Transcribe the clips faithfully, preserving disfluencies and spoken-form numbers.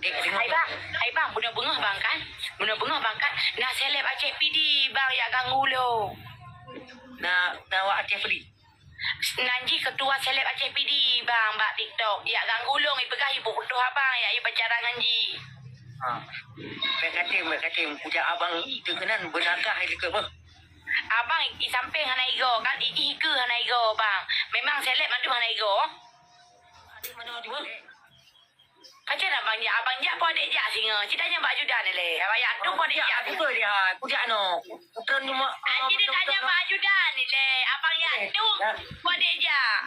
Hai bang, hai bang, bunoe beungoh bang kan? Bunoe beungoh bang kan? Na seleb Aceh Pidie bang jak ganggu ulôn. Na, na wak Aceh Pidie. Nan jih ketua seleb Aceh Pidie bang bak TikTok. Jak ganggu ulôn, ipeugah ibu putôh abang, jak ipacaran ngon jih. Ha. Bèk katem, bèk katem. Kujak abang teuh keunan beunagah ilikeue beuh. Abang i sampéng hana igoe kan, i jih ikeue hana igoe bang. Memang seleb mandum hana igoe. Adik mana tu beuh? Kacau nak bang jak, abang jak po adek jak singoh. Cit tanyong bak ajudan ilèe. Abang jak tu po adek jak. Aku tu dia. Aku jak no. Turun cuma. Aci ditanyong bak ajudan ilèe. Abang jak tu po adek jak.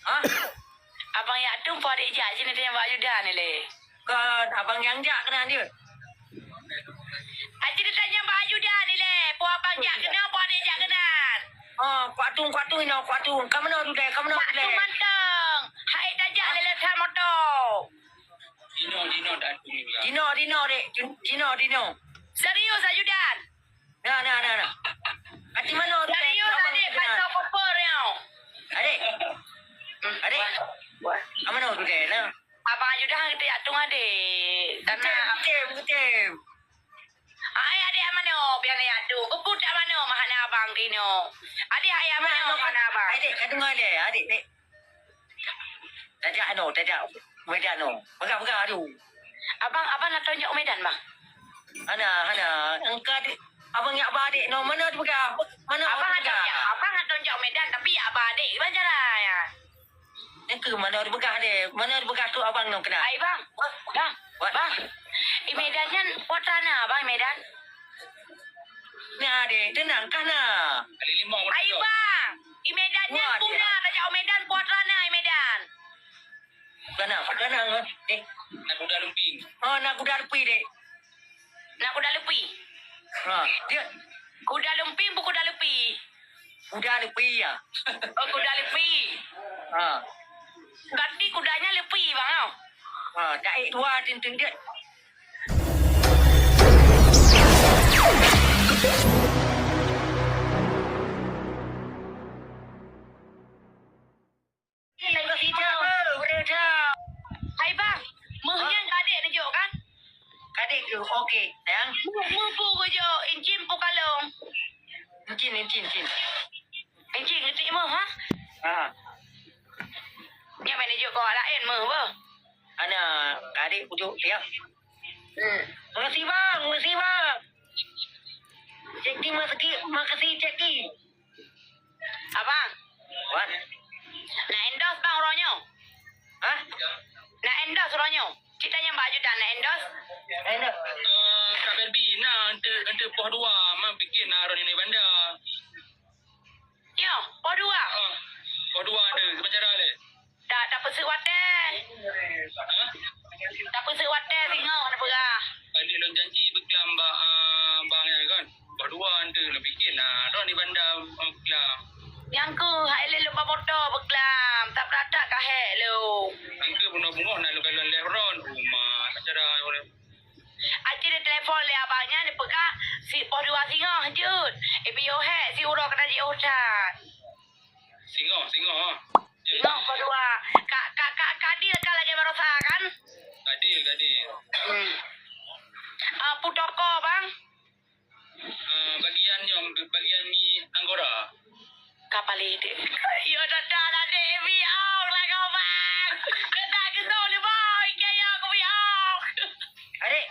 Hah? Abang jak tu po adek jak. Cit tanyong bak ajudan ilèe. Kan abang nyang jak keunan dia. Aci ditanyong bak ajudan ilèe. Po abang jak keunan, po adek jak keunan. Ah, kuat tung, kuat tung ino, kuat tung. Kamu nak dudai, kamu nak dudai. Mak tu mantong. Hai tajak leleh motor. Dino, Dino, dan Dino. Dino, Dino, dek. Dino, Dino. Serius, ajudan? Nah, nah, nah, nah. Ati mana orang serius, adik, kacau koper, ya. Adik. Adik. Mana orang tu, nah? Abang ajudan kita yak tung, adik. Tanah. Betul, betul, betul. Ai, adik, mana biar yak tung? Keput tak mana mahana abang kino? Adik, ai, mana mahana abang? Adik, kandung adik, adik, dek. Tajak anu, tajak Medan tu. Peugah-peugah tu. Abang, abang nak tunjuk Medan, bang? Hana, hana. Engka di, abang yak ba adik no, mana tu peugah? Mana abang tu peugah? Abang nak tunjuk Medan, tapi yak ba adik. Gimana caranya? Engka mana tu peugah deh? Mana tu peugah tu abang no kena? Ai, bang. Bang. Bang. I Medan nyan putra na, bang, i Medan? Nah, deh, tenang kah na? Kali lima. Ai, bang. I Medan nyan puna, tajak u Medan, putra na, i Medan. Kana, kana, eh. Nak kuda lumping. Oh, nak kuda lumping, dek. Nak kuda lumping? Ha, dia. Kuda lumping, bu kuda lumping. Kuda lumping, ya. Oh, kuda lumping. Ha. Berarti kudanya lumping, bang, oh. Ha, daik dua tintin dia. Hai bang, meuh nyan ka adek neujok kan? Ka adek tu, oke, sayang. Meuh, meuh pu geujok, incin pu kalong. Incin, incin, incin. Incin geutik meuh, ha? Ha. Nyan meuh neujok keu awak laén meuh, beuh. Ana, ka adek kujok, sayang. Hmm. Makasih bang, makasih bang. Cek Ki, makasih, makasih Cek Ki. Abang. Wan. Nak endorse bang uroe nyoe? Hah? Nak endorse uroe nyoe? Cit tanyong bak ajudan nak endorse? Endorse. Eh, Kak Barbie, na enteuk, enteuk poh dua, mang pikir na uroe nyoe banda. Yo, poh dua. Ah, poh dua enteuk, sementara lé. Tak, tak peuseuet watèe. Hah? Tak peuseuet watèe singoh na peugah. Tadi lôn janji beuklam bak, ah, bang nyan kan. Bak dua tu lôn pikir nah, ron di banda beuklam. Nyang keuh hai lé lôn bak moto beuklam, tak beratak ka hék lôn. Angka bunoe-bunoe na lôn kalon leh ron rumah, acara. Aci ditelepon lé abang nyan, dipeugah si poh dua singoh jeuet. Ipiôh hék si uroe keunan jiôh that. Singoh, singoh, ah. Singoh kedua. Kak, kak, kak, kak Dil kan lagèe baroesa kan? Kak Dil, kak Dil. Hmm. Ah, pu toko, bang? Ah, bagian nyong, bagian mi anggora. Kapal itu. Yo, dah, dah, dah, dek, mi ong lah kau, bang. Kena gitu ni, bang. Kayak aku mi ong. Adik.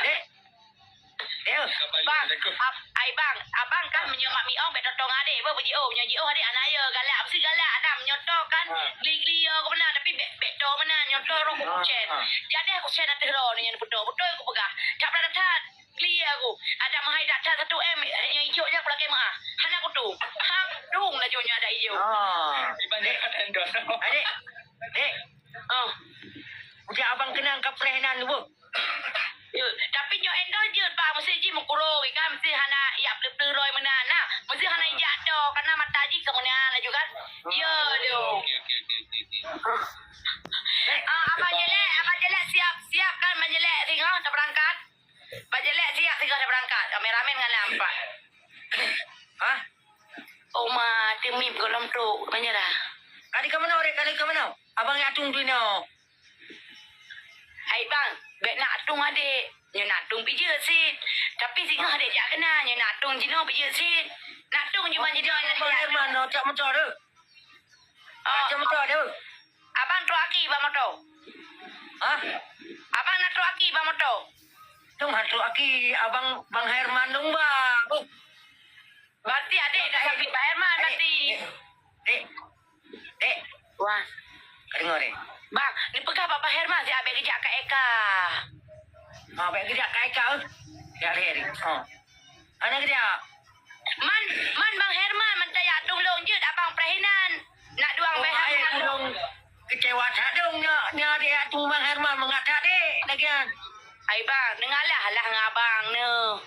Dek. Dek. Bang, ab-, ai bang, abang kan meunyoe mak mi ong bèk totong adek, beuh, beujiôh, meunyoe jiôh adek hana yo, galak, meusti galak, ada meunyoe to kan, geli-geli yo, keu meunan, tapi bèk, bèk to meunan, nyoe to rhung kucen. Jadi kucen ateueh droeneuh nyan beutôi, beutôi kupeugah. That, that, that, geli aku. Ada meuhai that, that satu M, nyoe ijôk nyan kulakèe meuah. Hana kutu. Hang dung laju nyoe ada ijôk. Ah. Dek. Dek. Oh. Udah abang kenang kapreh nan, beuh. Yo, tapi nyoe endorse jeuet, bang. Meusti jih meukurong, kan? Meusti hana yak peuleuh-peuleuh roi meunan, nah. Meusti hana ijak do, karena mata jih keu meunan laju, kan? Yo, do. Oke, oke, oke, oke, oke. Ah, Abang Jelek, Abang Jelek siap, siap, kan, Abang Jelek? Singoh, tabeurangkat. Abang Jelek siap, singoh, tabeurangkat. Kameramen ngon lampak. Hah? Oma, teumim gohlom trok, Abang Jelek. Kali ka meunoe, Dek, kali ka meunoe? Abang yak tung duinoe. Bang, bèk nak tueng adek. Nyoe nak tueng pijeuet sit. Tapi singoh adek jak keunan, nyoe nak tueng jinoe pijeuet sit. Nak tueng jinoe. Abang Herman, no, cak motor tu. Oh. Cak motor tu. Abang trok aki bak motor. Hah? Abang nak trok aki bak motor. Dong han trok aki, abang, Bang Herman dong ba. Berarti adek dah sakit Bang Herman berarti. Dek. Dek. Wah. Ka deungoe, Dek. Bang, neupeugah bak Bang Herman siat bèk geujak ka Eka. Ha, bèk geujak ka Eka, eh. Ya, Dek. Ha. Hana geujak. Man, man Bang Herman, man tajak tulông jeuet abang peurehinan. Nak duang Bang Herman. Tulông kecewa that dong nyoe, nyoe Dek, atu Bang Herman mangat that, Dek, lagèe nyan. Hai bang, deungalah lah ngon abang nyoe.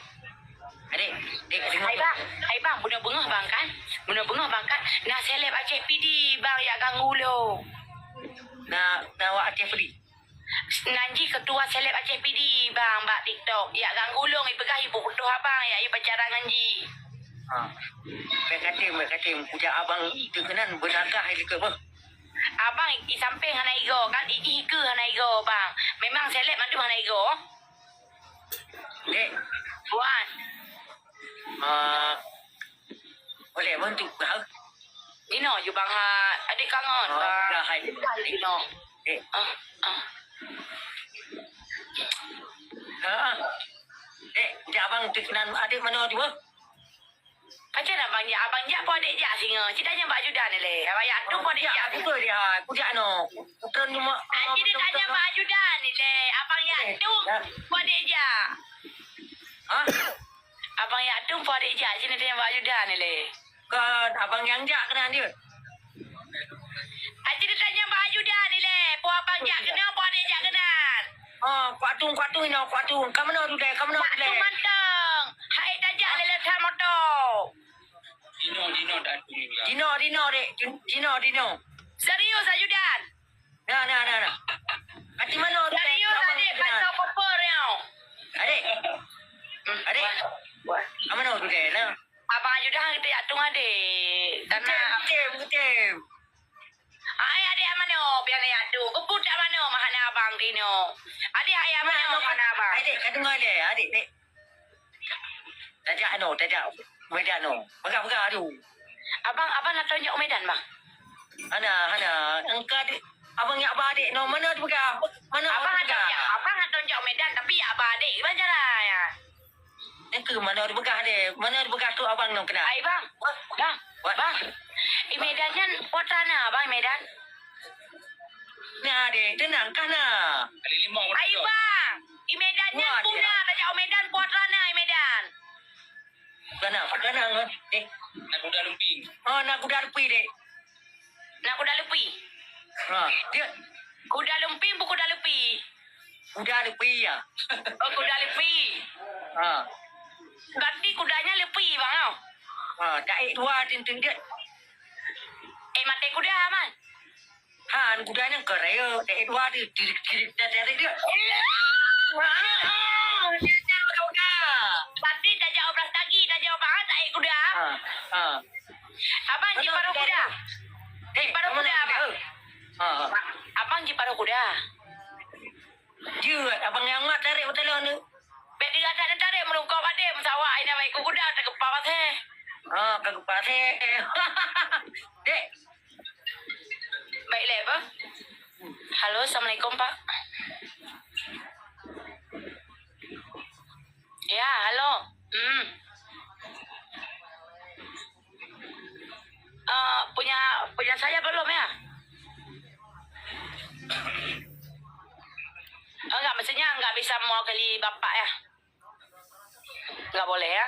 Adik, dek, tengok. Hai bang, hai bang, bunoe beungoh bang kan? Bunoe beungoh bang kan? Na seleb Aceh Pidie bang yak ganggu ulôn. Na, na wak Aceh Pidie? Nan jih ketua seleb Aceh Pidie bang bak TikTok. Yak ganggu ulôn, ipeugah ibu putôh abang, yak ipacaran ngon jih. Ha. Bèk katem, bèk katem. Kujak abang teuh keunan beunakah ilikeue beuh. Abang i sampéng hana igoe kan, i jih ikeue hana igoe bang. Memang seleb mandum hana igoe. Dek. Wan. Ah, boleh bantu kah? Dinoe ju bang ha, adik kangen bang. Dah hai. Dinoe. Dek. Ah, ah. Ha. Dek, jak abang teuh keunan adik manoe dua. Pajan abang jak, abang jak po adek jak singoh. Cit tanyong bak ajudan ilèe. Abang yak tueng po adek jak. Aku tu dia. Aku jak no. Aku tren cuma. Ah, cit tanyong bak ajudan ilèe. Abang yak tueng po adek jak. Hah? Abang yak tueng po adek jak. Cit tanyong bak ajudan ilèe. Kan abang nyang jak keunan dia. Ah, cit tanyong bak ajudan ilèe. Po abang jak keunan, po adek jak keunan. Oh, kuat tueng, kuat tueng, ino, kuat tueng. Ka manoe tu deh, ka manoe tu deh. Mantong. Hai tajak lé leutan moto. Dinoe, dinoe, dek. Dinoe, dinoe. Serius, ajudan? Nah, nah, nah, nah. Ati manoe tu deh? Serius, adik, pasal koper nyoe. Adik. Adik. Ka manoe tu deh, nah. Abang ajudan kita yak tueng adik. Tanah. Betul, betul, betul. Ai adik manoe, pian yak tueng. Keupeue tak manoe, mah hana abang kinoe. Adik ai manoe, mah hana abang. Adik, ka deungoe deh, adik, dek. Tajak anu, tajak Medan tu. Peugah-peugah tu. Abang, abang nak tunjuk Medan, bang? Hana, hana. Engka di, abang yak ba adik no, mana tu peugah? Mana tu peugah? Abang nak tunjuk Medan, tapi yak ba adik, gimana caranya? Nyan keuh manoe dipeugah deh, manoe dipeugah tu abang nyoe keunan. Ai bang, bang, bang. I Medan nyan putra na bang i Medan. Nah deh, teunang kah na. Ai bang, i Medan nyan puna tajak u Medan putra na i Medan. Kana, kana deh. Na kuda lumping. Oh, na kuda lumping deh. Na kuda lupi. Ha, dia. Kuda lumping bu kuda lupi? Kuda lupi ya. Oh, kuda lupi. Ha. Berarti kudanya lupi bang oh. Ha, daik dua tintin dia. Eh, mati kuda man. Ha, kuda nyan keraya, daik dua di diri diri dah dari dia. Berarti dah jauh belas lagi, dah jauh banget daik kuda. Ha, ha. Abang ji paruh kuda. Eh, paruh kuda abang. Ha. Abang ji paruh kuda. Jeuet abang nyang mat tarék beutaloe ni. Bèk digadat tarék meurungkop adé meusawa ina baik ku kuda teugeupah pasé. Ha, ka geupah pasé. Dek. Baik lé apa? Halo, assalamualaikum pak. Ya, halo. Hmm. Eh, punya punya saya belum ya? Enggak, maksudnya enggak bisa mewakili bapak ya? Enggak boleh ya?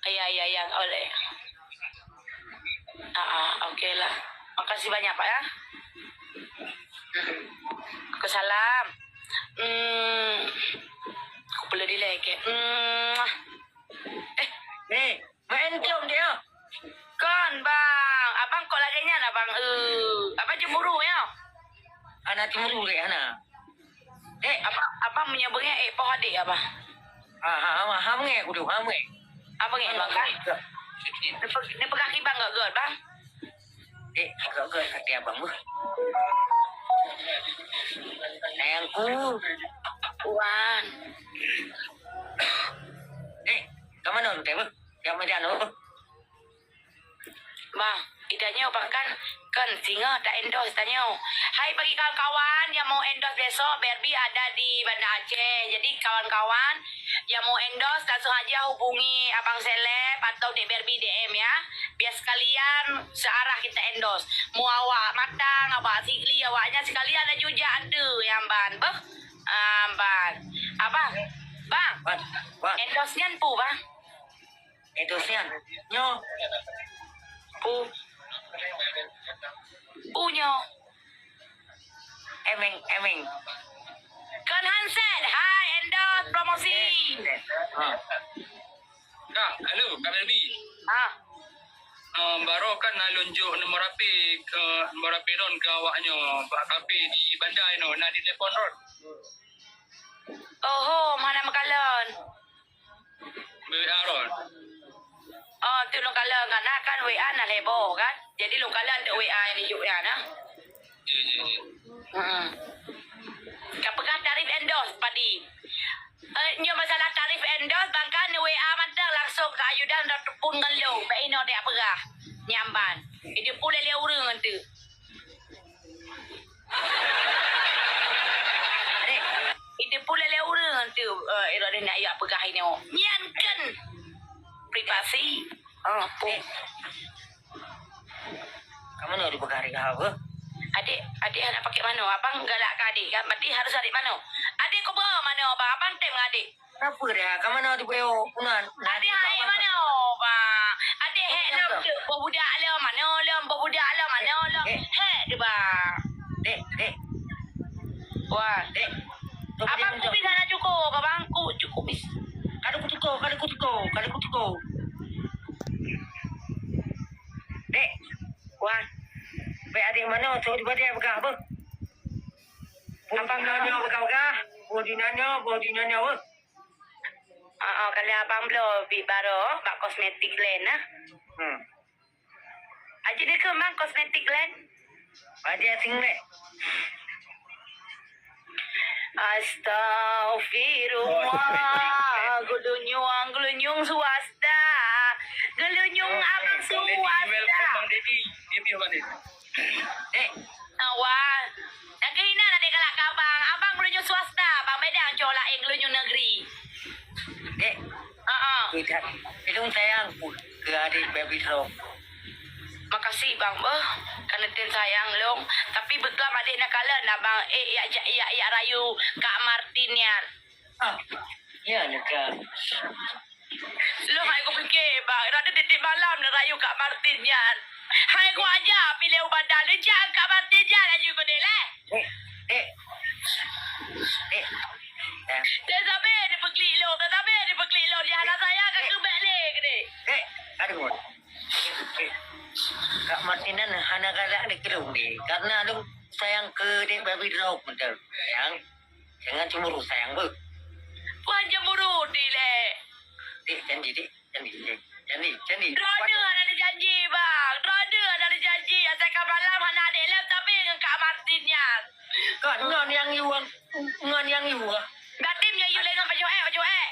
Iya, iya, iya, enggak boleh. Ah, ah, oke lah. Makasih banyak pak ya. Oke, salam. Hmm, aku perlu delay ke? Hmm. Eh, Main game dia. Kon bang, abang kok lagèe nyan abang eh. Abang cemburu ya? Hana cemburu dek hana. Dek. Abang, abang meunyoe beungèh eh poh adek abang. Ha ha ha ha mengèh kudu ha mengèh. Abang eh bang kan? Ni peugah kibang gak gak bang. Dek, gak gak kata abang beuh. Sayang Oh, Wan. Eh, ka manoe teuh, beuh? Jak meujan, oh. Bang, itanyoe bahkan kan singoh ta endorse tanyoe. Hai bagi kawan-kawan yang mau endorse besok, Barbie ada di Banda Aceh. Jadi kawan-kawan yang mau endorse langsung aja hubungi Abang Seleb atau Dek Barbie D M ya. Biar sekalian searah kita endorse. Mau awak Matang, awak Sigli, awaknya sekalian laju jak antu yang ban. Beuh, ah, ban. Abang, bang. Wan, wan. Endorse nyan pu, bang. Endorse nyan. Nyoe. Pu. Pu nyoe. Emeng, emeng. Kon handset, hai, endorse promosi. Ha. Nah, halo, Kak Melbi. Ah. Um, baroe kan na lôn jok nomor H P ke, nomor H P lôn ke awaknyoe, bak kafe di Banda inoe, na di telepon lôn. Oho, hana meukalon. Beu W A lôn. Oh, tu lôn kalon, karena kan W A na lhèe boh kan. Jadi lôn kalon untuk W A nyang jok nyan nah. Iya, iya, iya. Heeh. Ka peugah tarif endorse padi. Eh, nyoe masalah tarif endorse, bang kan W A mantong langsung keu ajudan dah telepon ngon lôn. Bèk inoe tajak peugah. Nyan ban. Itu pun lé-lé ureueng tu. Dek, itu pun lé-lé ureueng tu, eh, irade nak jak peugah inoe. Nyan kan privasi. Oh, pu. Dek. Ka manoe dipeugah hareuga apa? Adek, adek hana pakai manoe. Abang galak ke adek kan? Berarti harus adek manoe. Adek keu beuh manoe abang? Abang tem ngon adek. Kenapa dia? Ka manoe dipeugah punan? Adek hai manoe, bang? Adek hek lom tu. Boh budak lom, manoe lom, boh budak lom, manoe lom. Hek tu, bang. Dek, dek. Wah. Dek. Abang kumis hana cukup, abang ku cukup bis. Kada kucukup, kada kucukup, kada kucukup. Dek. Wah. Bèk adek manoe, cok di badai peugah apa? Abang nyoe peugah-peugah, boh di nyoe, boh di nyoe, weh. Ah, ah, kalau abang bloe bit baroe bak kosmetik lain nah. Hmm. Aji dikeue bang kosmetik lain. Aji asing leh. Astagfirullah, geulunyueng, geulunyueng swasta. Geulunyueng abang swasta. Bang Dedi, dia pion balik. Dek. Awal. Nyang keuh inan adek galak keu abang. Abang geulunyueng swasta, bang Medan cok laén geulunyueng negeri. Dek. Heeh. Keu that. Ilôn sayang pun keu adek baby droe. Makasih bang beuh. Karena tem sayang lôn. Tapi beuklam adek na kalon abang. Eh, yak, yak, yak, yak rayu Kak Martin nyan. Ah, ya, neka. Lôn hai kupike, bang, rada tiep-tiep malam neurayu Kak Martin nyan. Hai kuaja piléh u Banda, leucah Kak Martin nyan laju keudeh leh. Eh, eh. Eh. Eh. Dah sabe dipeuklik lôn, dah sabe dipeuklik lôn. Dia hana sayang ka keubek lé keudeh. Eh, aduh. Eh. Kak Martin nyan hana galak lé keu lôn deh. Karena lôn sayang keu dek baby droe mantong. Sayang. Jangan cemburu, sayang, beuh. Bukan cemburu, Dek, leh. Dek, janji, Dek. Janji, Dek. Janji, janji. Droeneuh hana neujanji, bang. Droeneuh hana neujanji. Asai ka malam hana adek lom, tapi ngon Kak Martin nyan. Kak, ngon nyang yue, ngon nyang yue. Berarti meunyoe yue lé ngon pajoh ék, pajoh ék.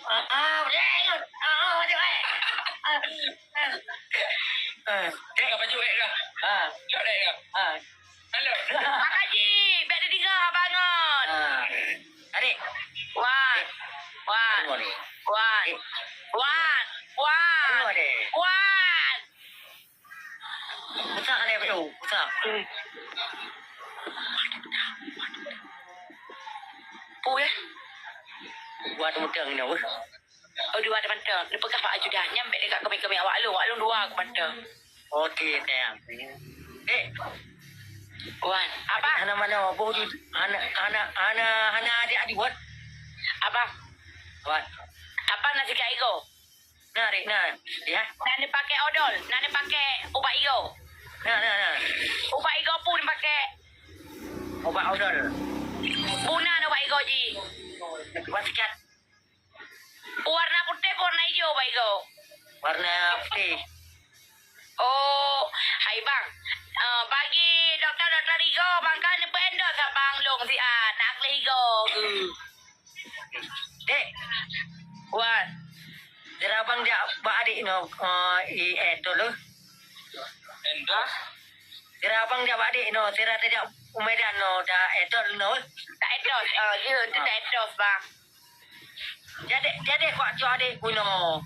Ah, ah, Dek, ah, ah, pajoh ék. Ah, ah. Ah, Dek. Kak, pajoh ék kah? Ah. Cok, Dek, kah? Ah. Halo. Mak Haji, bèk dideungoe abang ngon. Ah. Adik. Wan. Wan. Aduh, adik. Wan. Eh. Wan. Wan. Aduh, adik. Wan. Usah kali aku, usah. Pu ya? Buat mudeng ni, weh. Oh, dua ada mantong. Neupeugah bak ajudan. Nyan bèk dekat kami-kami awak lôn. Awak lôn dua ke mantong. Oke, sayang. Eh. Wan, apa? Hana mana, boh di, hana, hana, hana, hana adik-adik, Wan. Apa? Wan. Apa nasi kat Igo? Nah, Rik, nah. Ya. Nak dipakai odol, nak dipakai ubat Igo. Nah, nah, nah. Ubat Igo pun dipakai. Ubat odol. Bunan ubat Igo ji. Ubat sikat. Warna putih ke warna hijau, Pak Igo? Warna putih. Oh, hai bang. Eh, bagi doktor-doktor Igo, bang kan neupeu endorse abang lôn siat. Nak Dek. Wan. Sira abang jak bak adik no, eh, i Etol tu. Endos. Sira abang jak bak adik no, sira tajak u Medan no, dak Etol no. Tak Edos, eh, ya, tu tak Edos, bang. Jadi, jadi kuat cok adik kuno.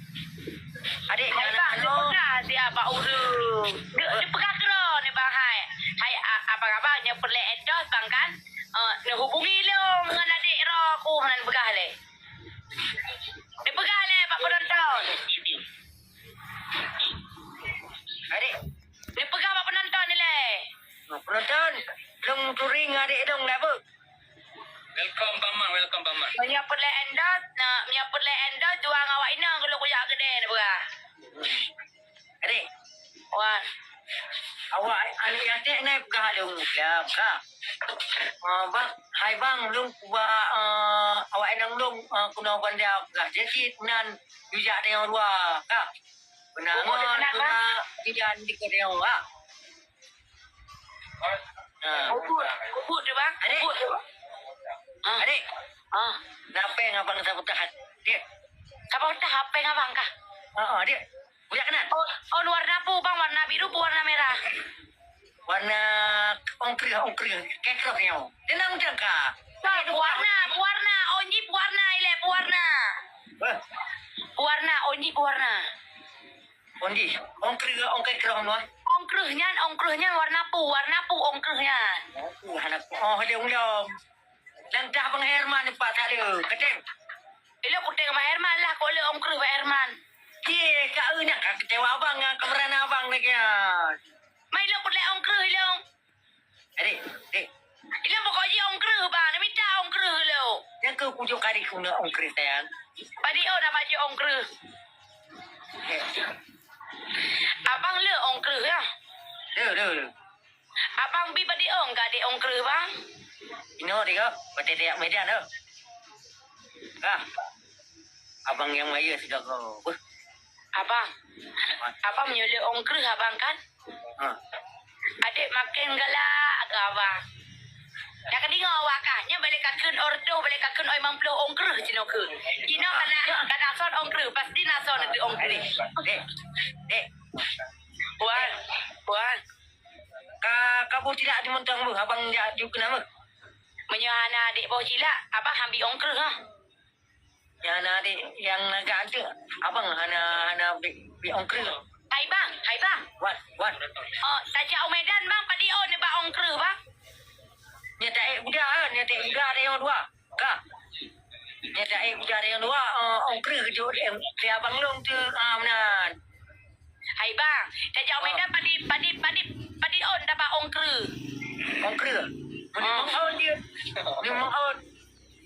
Adik hai, nyan bang, ano? Peugah siapa ureueng. Dia, dia peugah kira ni, bang, hai. Hai, a-, abang-abang, nyoe peureulèe Edos, bang, kan? Eh, neuhubungi lôn ngon adik droe ku, hana neupeugah lé. Neupeugah lé bak penonton. Adik. Neupeugah bak penonton ni lé. Penonton, lôn turi ngon adik dong dah, Bu. Welcome, Bang Man. Welcome, Bang Man. Meunyoe peureulèe Edos, na, meunyoe peureulèe Edos, dua ngon awak inong keu lôn kujak keudè neupeugah. Adik. Wan. Awak aneuk yatim nyan peugah lôn, ya, peugah. Ah, bang, hai bang, lôn kuba, ah, awak inong lôn, ah, keunoe Banda peugah. Jadi nan yue jak tanyoe dua, ka. Beuna ngon, beuna jidan di tanyoe, ha. Ha. Kubut, kubut tu, bang. Adik. Kubut tu, bang. Ah. Adik. Ah. Napeng abang sabotahan. Dia. Sabotahan abang kah? Ha, ha, dia. Budak keunan. Oh, oh, warna apa, bang? Warna biru apa warna merah? Warna ongkreuh, ongkreuh. Kekrok nyoe. Tenang, tenang, Kak. Kak, pewarna, pewarna. Onji pewarna, ilèe pewarna. Hah? Pewarna, onji pewarna. Onji, ongkreuh, ongkreuh nyoe. Ongkreuh nyan, ongkreuh nyan warna apa? Warna apa ongkreuh nyan? Oh, hana, oh, ada ulom. Langkah Bang Herman, Pak Saleh. Ketem. Ilèe kutem Bang Herman lah, kok lé ongkreuh Bang Herman. Ye, Kak, eh, nyan ka keucewa abang ngon keubeureungan abang lagèe nyan. Mai lôn peureulèe ongkreuh ilôn. Adik, adik. Ilôn pokok jih ongkreuh, bang. Neumita ongkreuh ilôn. Nyang keu kujok kari kuna ongkreuh, sayang. Padi oh na baju ongkreuh. Eh. Abang le ongkreuh, ya? Le, le, le. Abang bi padi ong ka adik ongkreuh, bang? Inoe, adik, oh. Watèe tajak Medan, oh. Kah. Abang nyang mayeuh sigoe-goe. Beuh. Abang. Abang meunyoe le ongkreuh abang kan? Ha. Adik maken galak keu abang. Dak deungoe awak kah? Nyan bèk lé kakheun ôh reutôh, bèk lé kakheun ôh limong ploh ongkreuh jinoe kheun. Jinoe kana, kana son ongkreuh, pasti na son neuteuek ongkreuh. Dek, dek, dek. Wan, wan. Ka, ka boh cilak di mantong beuh, abang jak ju keunan beuh. Meunyoe hana adik boh cilak, abang han bi ongkreuh, ha? Nyang na di, nyang na gak tu, abang hana, hana bi, bi ongkreuh. Hai bang, hai bang. Wan, wan. Oh, tajak u Medan bang, padi oh neuba ongkreuh bang. Nyan taék buda, eh, nyan taék buda ada nyang dua. Ka. Nyan taék buda ada nyang dua, eh, ongkreuh jok di, di abang lôn tu, ah, meunan. Hai bang, tajak u Medan padi, padi, padi, padi on dapat ongkreuh. Ongkreuh. Ah. Limong on dia. Limong on.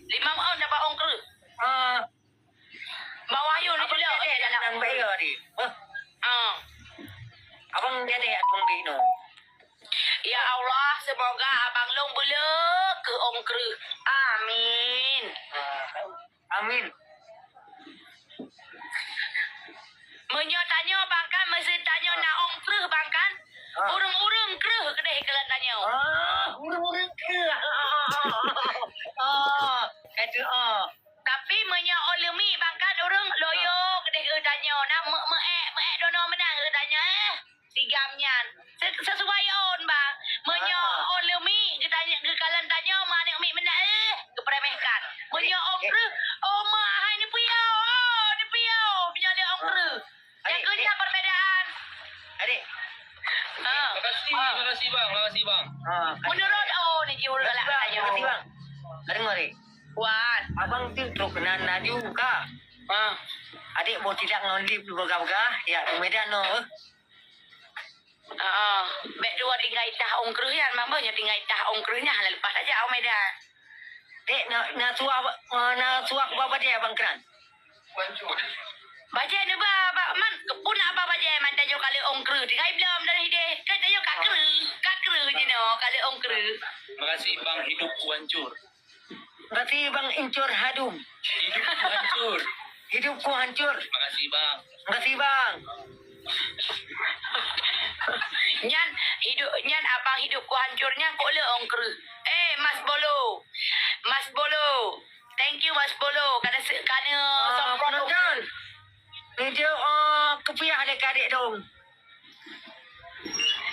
Limong on dapat ongkreuh. Ah. Bang Wahyu ni abang dulu. Jadi anak nang bayo ni. Hah? Ah. Abang jadi atung di no. Ya Allah, semoga abang long bela ke ongkreuh. Amin. Ah. Amin. Meunyoe tanyoe bang kan, meusé tanyoe na ongkreuh bang kan, ah, ureueng-ureueng kreuh keudeh keu tanyoe. Ah, ureueng-ureueng kreuh. Ah, kata, ah. Tapi meunyoe ôn leumi bang kan, ureueng loyo keudeh keu tanyoe, na meu-, meuék, meuék dono meunan keu tanyoe, eh. Sigam nyan. Se-, sesuai ôn, bang. Meunyoe ôn leumi, geutanyoe, geukalon tanyoe, meuaneuk miet meunan, eh, geupeuremehkan. Meunyoe ôn kreuh, oh, ma, hai neupiôh, oh, neupiôh, meunyoe lé ôn kreuh. Nyang keu nyan perbedaan. Adik. Ah. Makasih, makasih, bang. Makasih, bang. Ah, meunurot, oh, ni jiôh galak tanyoe. Makasih, bang. Ka deungoe, Dik. Wan. Abang tu trok nan laju ka. Ah. Adik boh tidak ngon lip peugah-peugah, ya, di Medan no, eh. Heeh. Bèk dua tinggai tah ongkreuh nyan, mambah nyoe tinggai tah ongkreuh nyan, hana leupah saja ong Medan. Dek, na, na suah, eh, na suah ba bajèe abang keunan. Bajèe neuba, ba, man, pun na ba bajèe, man tanyoe ka lheueh ongkreuh, tinggai blom dan hideh. Kan tanyoe ka kreuh, ka kreuh jinoe, ka lheueh ongkreuh. Makasih, Bang, hidupku hancur. Makasih, Bang, incur hadum. Hidupku hancur. Hidupku hancur. Makasih, Bang. Makasih, Bang. Nyan hidup, nyan abang hidupku hancur nyan kok le ongkreuh. Eh, Mas Bolo. Mas Bolo. Thank you, Mas Bolo. Kana se-, kana Ah, semprot penonton. Ujung. Video, ah, kepiah lé kadek dong.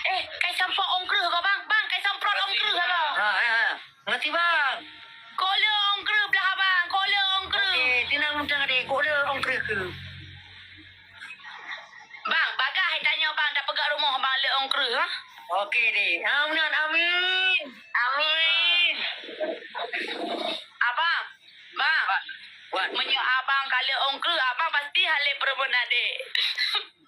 Eh, kai semprot ong kreuh kau, Bang. Bang, kai semprot ong kreuh kau. Ha, ha, ha. Makasih, Bang. Kola ong kreuh belah Abang. Kola ong kreuh. Okey, tenang, tenang, adek. Kola ong kreuh ke? Bang, bagah tanyoe, Bang, tapeugah rumoh Bang le ong kreuh, ha? Okey, dek. Amin, amin. Amin. Abang, Bang. Wan. Meunyoe abang ka le ong kreuh, abang pasti hale peureumeun adek.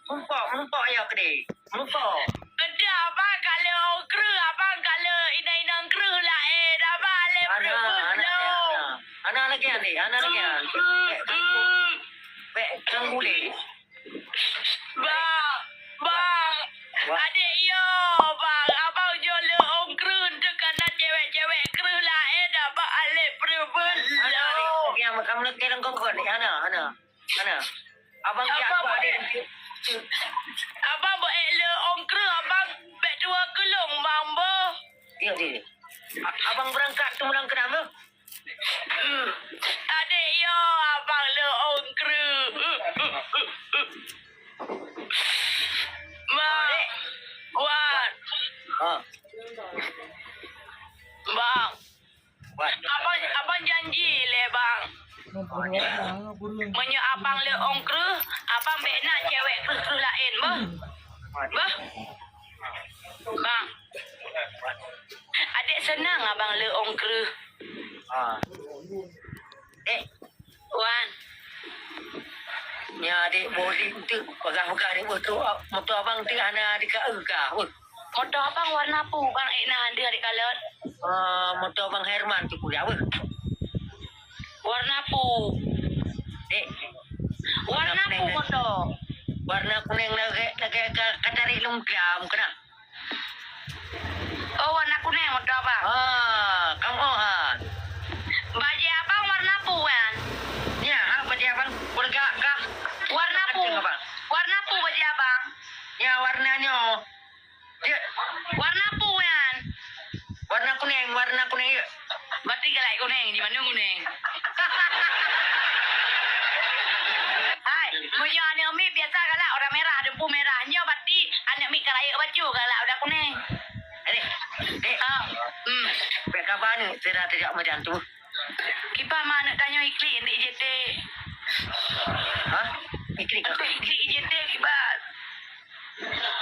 Mumpok, mumpok ya kede. Mumpok. Kede abang ka le ong kreuh, abang ka le inong-inong kreuh laén, abang hale peureumeun lom. Ana lagi, Andi. Ana lagi, Andi. Bek, bek, bek ganggu deh. Bang, bang. Wah. Adek yo, bang. Abang nyoe le ong kreuh, teuka na cewek-cewek kreuh laén, abang hale peureumeun lom. Ana, yang kamu lagi dalam kongkon ni, ana, ana. Ana. Abang jak buat adek. Abang buat le ong kreuh, abang bek dua keulong, bang, boh. Dia, dia. A-, abang berangkat tu pulang ke nama? Adek yo, abang le ong kreuh. Bang. Wan. Ha. Bang. Wan. Abang, abang janji le, bang. Meunyoe abang le ong kreuh, abang bek na cewek kreuh-kreuh laén, beuh. Beuh. Bang. Adek seunang abang le ong kreuh. Ha. Eh. Wan. Nya adek boleh untuk pegang-pegang adek betul. Motor abang tu hana dikaeu kah? Weh. Motor abang warna apa, bang? Eh, nah, ada adek kalon. Ah, motor bang Herman tu kuliah weh. Warna apa? Dek. Warna apa motor? Warna kuning lagi, lagi ka, ka tarik lungkam kena. Oh, warna kuning motor abang. Ah, kamu, ha. Bajèe abang warna apa, Wan? Nya, ha, bajèe abang bergak kah? Warna apa? Warna apa bajèe abang? Nya, warna nyo. Dia. Warna apa, Wan? Warna kuning, warna kuning, ya. Berarti galak kuning, di mana kuning? Hai, meunyoe aneuk miet biasa galak warna merah, dempu merah. Nyoe berarti aneuk miet ka rayeuk bacut galak warna kuning. Dek, dek. Ha. Hmm. Bèk kaba ni, sira tajak medan tu. Kiban ma aneuk tanyoe iklik di I J T. Ha? Iklik. Iklik I J T kiban.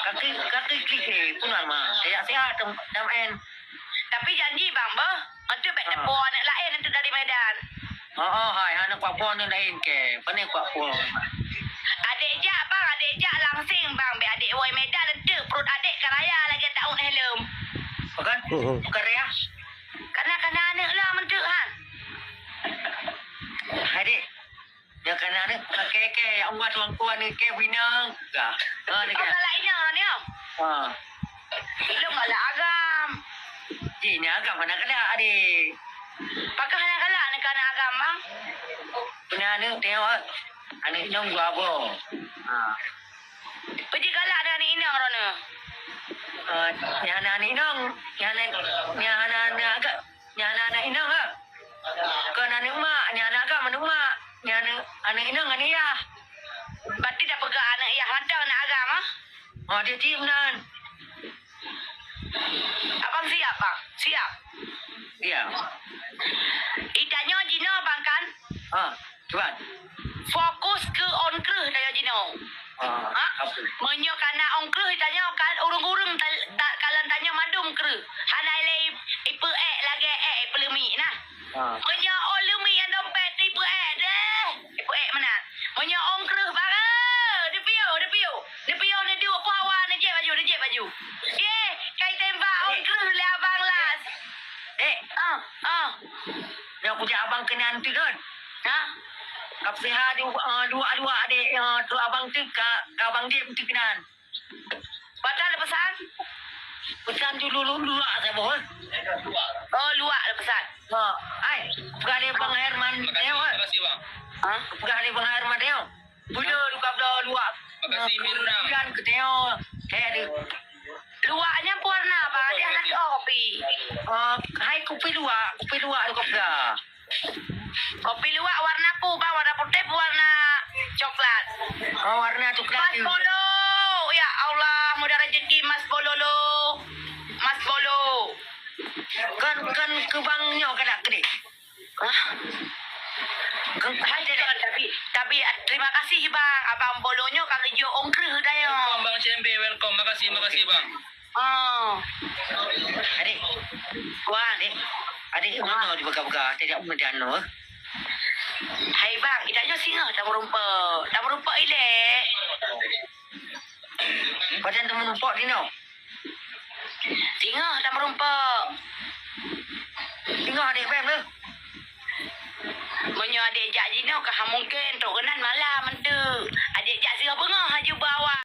Kaki, kaki klik ni, pun ma. Sehat-sehat, dam en. Tapi janji bang, beuh. Entu bèk teupeu aneuk laén entu dari Medan. Oh, oh, hai, aneuk Papua aneuk laén ke? Pane Papua? Adek jak bang, adek jak langsing bang. Bèk adek woi Medan entu perut adek ka raya lagèe taun helm. Bukan? Bukan raya? Kana-kana aneuk lah mentuk han. Hai dek. Dia kana ni pakai ke yang buat tuan kuan ni ke bina. Dah. Ha ni kan. Kalau inang ni. Ha. Belum kalau agam. Ji ni agam mana kena adik. Pakah nak galak ni kana agam bang. Punya anak tengok. Anak nyong gua apa. Ha. Pergi galak dengan inang rona. Uh, nyana anak inang, nyana nyana anak agak. Nyan aneuk inong, ha? Kon aneuk mak, nyan agam aneuk mak. Nyan aneuk, aneuk inong, aneuk yah. Berarti dah peugah aneuk yah mantong aneuk agam, ha? Oh, dia cit meunan. Abang siap, bang? Siap? Siap. Itanyoe jinoe, bang, kan? Ha. Cuman. Fokus keu ôn kreueh tanyoe jinoe. Ah, ha? Apa? Meunyoe kana ôn kreueh tanyoe kan ureueng-ureueng ta-, ta-, kalon tanyoe mandum kreueh. Hana ilèe ipeuék lagèe ék ipeuleumik nah. Ah. Meunyoe ôn leumik nyang dompet tu ipeuék deh. Ipeuék meunan. Meunyoe ôn kreueh barô, dipiôh, dipiôh. Dipiôh neuduek peuhawa, neujép baju, neujép baju. Yeh, kai tembak ôn kreueh lé abang las. Eh. Ah, ah. Nyang kujak abang keunan tu kan? Ha? Kap siha du-, eh, dua-dua adek, eh, tu abang tu ka, ka abang jép tu keunan. Patah le pesan? Pesan dulu lu luak saboh, eh. Oh, luak le pesan. Ha, ai, peugah lé Bang Herman Teo, eh. Terima kasih, Bang. Ha? Peugah lé Bang Herman Teo. Bula duka bela luak. Makasih, Mirna. Bulan ke Teo. Kayak ada. Luaknya warna apa? Dia anak kopi. Oh, hai kupi luwak, kupi luwak tu kopi. Kopi luwak warna apa, Bang? Warna putih apa warna coklat? Oh, warna coklat Mas tu. Bolo. Ya Allah, mudah rezeki Mas Bolo lo. Mas Bolo. Kan, kan keu bang nyoe ka dak keudeh. Hah? Kan hai, tapi, tapi terima kasih, Bang. Abang Bolo nyoe ka geujok ongkreuh dah nyoe. Welcome, Bang C M B. Welcome. Makasih, makasih, Bang. Oh. Adik. Wan. Adik. Adik, manoe dipeugah-peugah? Tadi aku meudanoe. Hai bang, idak nyoe singoh tameurumpok. Tameurumpok ilée. Pajan tameurumpok dinoe? Singoh tameurumpok. Singoh adik bang tu. Meunyoe adik jak jinoe ka mungken trok keunan malam enteuk. Adik jak sigoe beungoh haju bak awak.